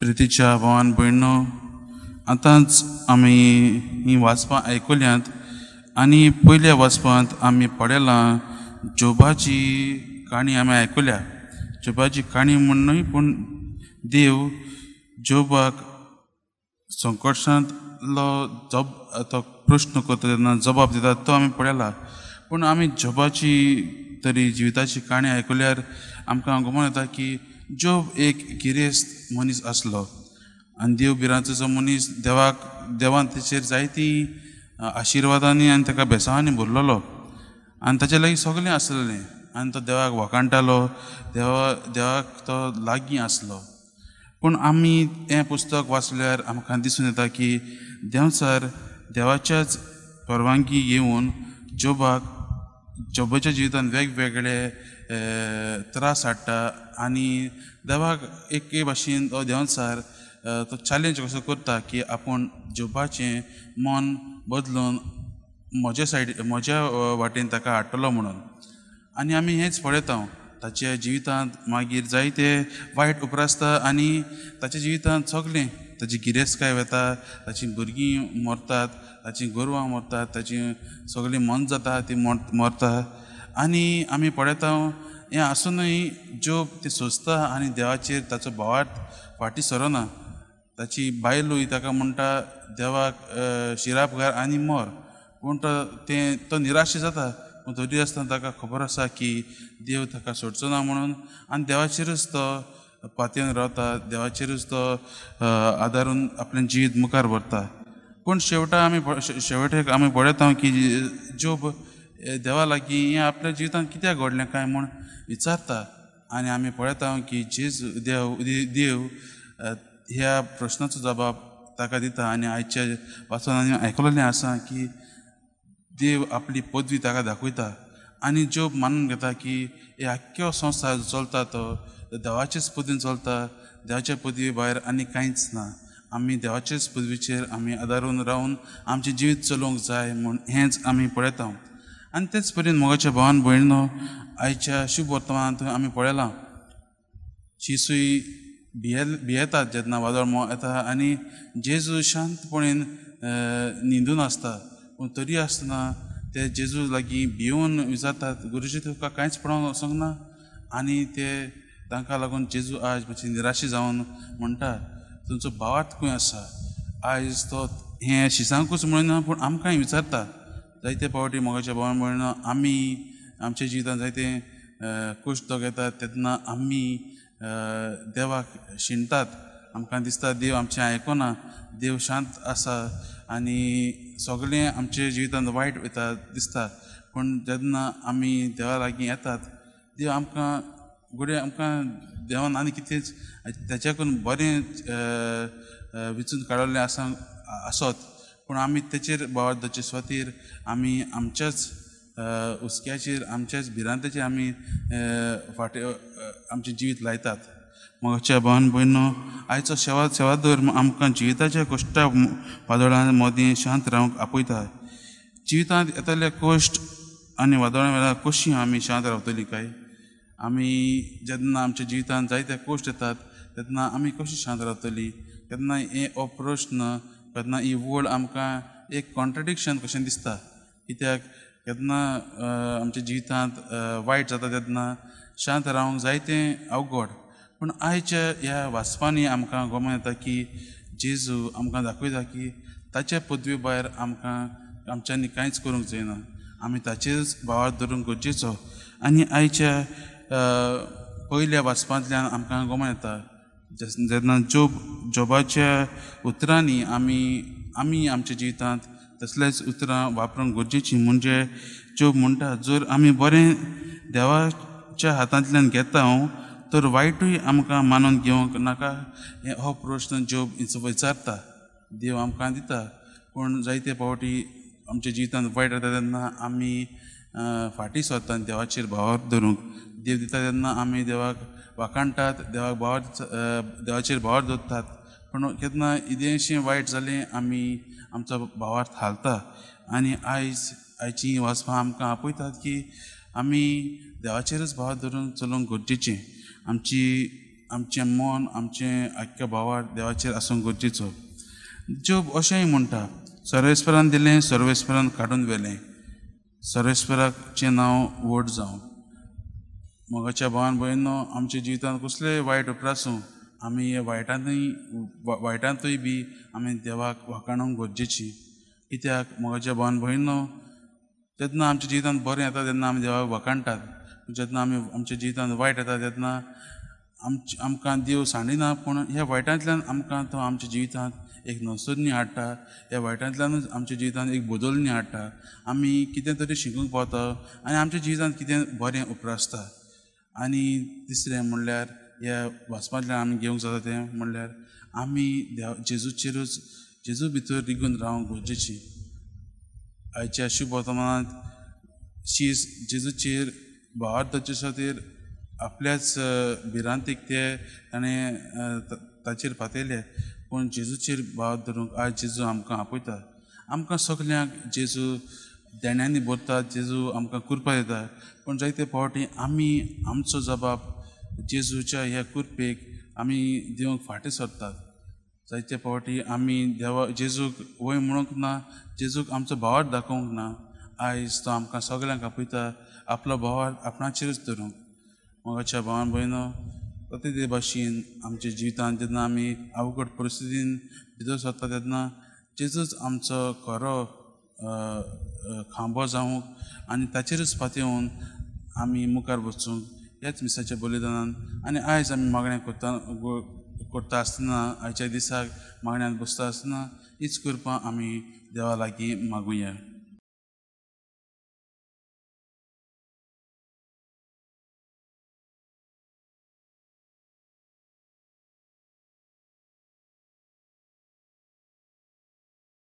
प्रितीच्या भावान भयणो, आतांच आमी हीं वाचपां आयकुल्यांत आनी पयल्या वाचपांत आमी पळयलां जोबाची काणी आमी आयकुल्या। जोबाची काणी म्हूण न्हय, पूण देव जोबाक संकश्टांतलो जब तो प्रश्न करता तेन्ना जबाब दिता तो आमी पळयला। पूण आमी जोबाची तरी जिविताची काणी आयकुल्यार आमकां गमन येता की जोब एक गिरेस्त मनीस आसलो आनी देव भिरांतेचो मनीस, देवाक देवान तेचेर जायतीं आशिर्वादांनी आनी ताका बेसांवांनी भरलेलो आनी ताचे लागीं सगळें आसलेलें आनी तो देवाक वाखाणटालो, देवाक तो लागीं आसलो। पूण आमी हें पुस्तक वाचल्यार आमकां दिसून येता की देंवचार देवाच्याच परवानगी घेवन जोबाक जोबाच्या जिवितांत वेगवेगळे त्रास हाडटा आनी देवाक एके भाशेन तो देंवचार तो चॅलेंज कसो करता की आपूण जोबाचें मन बदलून म्हज्या सायडी म्हज्या वाटेन ताका हाडटलो म्हणून। आनी आमी हेंच पळयता ताच्या जिवितांत मागीर जायते वायट उप्रासता आनी ताच्या जिवितांत सगळें ताची गिरेस्तकाय वता, ताचीं भुरगीं मरतात, ताचीं गोरवां मरतात, ताची सगळीं मन जाता ती मरता। आनी आमी पळयता हें आसुनूय जोब ती सोंसता आनी देवाचेर ताचो भावार्थ फाटीं सरना। ताची बायलूय ताका म्हणटा देवाक शिराप घाल आनी मर, पूण तो तें तो निराश जाता। पूण तरी आसतना ताका खबर आसा की देव ताका सोडचो ना म्हणून आनी देवाचेरूच तो पातयेवन रावता, देवाचेरूच तो आदारून आपलें जिवीत मुखार व्हरता। पूण शेवटा आमी शेवटेक आमी पळयता की जोब देवा लागीं हें आपल्या जिवितांत कित्याक घडलें काय म्हूण विचारता आनी आमी पळयता की जेजू देव देव ह्या प्रश्नाचो जबाब ताका दिता। आनी आयच्या वाचून आमी आयकलेलें आसा की देव आपली पदवी ताका दाखयता आनी जोब मानून घेता की हे आख्खो संवसार चलता तो देवाचेच पदवीन चलता, देवाच्या पदवी भायर आनी कांयच ना। आमी देवाचेच पदवीचेर आमी आदारून रावन आमचें जिवीत चलोवंक जाय म्हूण हेंच आमी पळयता। आनी तेच परीन मोगाच्या भावान भयणो, आयच्या शुभ वर्तमानांत आमी पळयलां शिसूय भियेतात जेन्ना वादळ येता आनी जेजू शांतपणेन न्हिदून आसता, पूण तरी आसतना ते जेजू लागीं भियोवन विचारतात, गुरुजी तुका कांयच पळोवंक वचोंक ना? आनी ते तांकां लागून जेजू आज मातशी निराशी जावन म्हणटा, तुमचो भावार्थ खंय आसा? आयज तो हें शिसांकूच म्हणना पूण आमकांय विचारता। जायते फावटी मोगाच्या भावान भयणो आमी आमच्या जिवितांत जायते कश्ट घेतात तेन्ना आमी देवाक शिणटात, आमकां दिसता देव आमचें आयकना, देव शांत आसा आनी सगळें आमच्या जिवितांत वायट वयता दिसता। पूण जेन्ना आमी देवा लागीं येतात देव आमकां घडये आमकां देवान आनी कितेंच ताच्याकून बरें विचून काडलेलें आसा आसत, पूण आमी तेचेर भावार्थाचे स्वातीर आमी आमच्याच हुस्क्याचेर आमच्याच भिरांतेचेर आमी फाटीं आमचें जिवीत लायतात। मोगाच्या भावान भयणो, आयचो सेवादोर आमकां जिविताच्या कश्टा वादळां मदीं शांत रावंक आपयता। जिवितांत येतले कश्ट आनी वादळां वेळार कशीं आमी शांत रावतलीं काय? आमी जेन्ना आमच्या जिवितांत जायते कश्ट येतात तेन्ना आमी कशी शांत रावतलीं? केन्ना हें हो प्रश्न, केन्ना ही वळ आमकां एक कॉन्ट्रडिक्शन कशें दिसता, कित्याक केन्ना आमच्या जिवितांत वायट जाता तेन्ना शांत रावंक जायतें अवघड। पूण आयच्या ह्या वाचपांनी आमकां गमन येता की जेजू आमकां दाखयता की ताच्या पदवी भायर आमकां आमच्यांनी कांयच करूंक जायना, आमी ताचेरच भावार्थ धरूंक गरजेचो। आनी आयच्या पयल्या वाचपांतल्यान आमकां गमन येता जेन्ना जोबाच्या उतरांनी आमी आमी आमच्या जिवितांत तसलेच उतरां वापरूंक गरजेचीं। म्हणजे जोब म्हणटा, जर आमी बरें देवाच्या हातांतल्यान घेता तर वायटूय आमकां मानून घेवंक नाका? हो प्रश्न जोब विचारता। देव आमकां दिता, पूण जायते फावटी आमच्या जिवितांत वायट जाता तेन्ना आमी फाटीं सरता देवाचेर भावार्थ धरूंक। देव दिता तेन्ना आमी देवाक वाखाणटात, देवाक भावार्थ देवाचेर भावार्थ दवरतात, पूण केन्ना इदेंशें वायट जालें आमी आमचो भावार्थ हालता। आनी आयज आयचीं वाचपां आमकां आपयतात की आमी देवाचेरच भावार्थ धरून चलोवंक गरजेचें। आमची आमचें मन आमचें आख्ख्या भावार देवाचेर आसूंक गरजेचो। जोब अशेंय म्हणटा, सर्वेस्परान दिलें सर्वेस्परान काडून व्हेलें, सर्वेस्पराचें नांव व्हड जावं। मोगाच्या भावान भयणीनो, आमच्या जिवितांत कसलेय वायट उपरासूं आमी हे वायटांतूय बी आमी देवाक वाखाणूंक गरजेची। कित्याक मोगाच्या भावान भयणीनो, जेन्ना आमच्या जिवितांत बरें येता तेन्ना आमी देवाक वाखाणटात, जेन्ना आमी आमच्या जिवितांत वायट येता तेन्ना आमकां देव सांडिना, पूण ह्या वायटांतल्यान आमकां तो आमच्या जिवितांत एक नसरणी हाडटा, ह्या वायटांतल्यानूच आमच्या जिवितांत एक बदलणी हाडटा, आमी कितें तरी शिकूंक पावता आनी आमच्या जिवितांत कितें बरें उपरासता। आनी तिसरें म्हणल्यार ह्या वाचपांतल्यान आमी घेवंक जाता तें म्हणल्यार आमी देव जेजूचेरूच जेजू भितर रिगून रावंक गरजेची। आयच्या शुभ वर्तमानांत शीस जेजूचेर भावार्थ दवरचे खातीर आपल्याच भिरांतीक ते ताणें ताचेर पातयले, पूण जेजूचेर भाव धरूंक आयज जेजू आमकां आपयता। आमकां सगल्यांक जेजू देण्यांनी भरता, जेजू आमकां कृपा दिता, पूण जायते फावटी आमी आमचो जबाब जेजूच्या ह्या कृपेक आमी दिवंक फाटीं सरतात। जायते फावटी आमी देवा जेजूक वय म्हणूंक ना, जेजूक आमचो भावार्थ दाखोवंक ना। आयज तो आमकां सगल्यांक आपयता आपलो भावार्थ आपणाचेरूच धरूंक। मोगाच्या भावान भयणो, ते भाशेन आमच्या जिवितांत जेन्ना आमी अवघड परिस्थितीन भितर सरता तेन्ना जेजूच आमचो खरो खांबो जावंक आनी ताचेरूच पातयेवन आमी मुखार वचूंक ह्याच मिसाच्या बलिदानान आनी आयज आमी मागण्या करता आसतना आयच्या दिसाक मागण्यांत बसता आसतना हीच कृपा आमी देवा लागीं मागुया।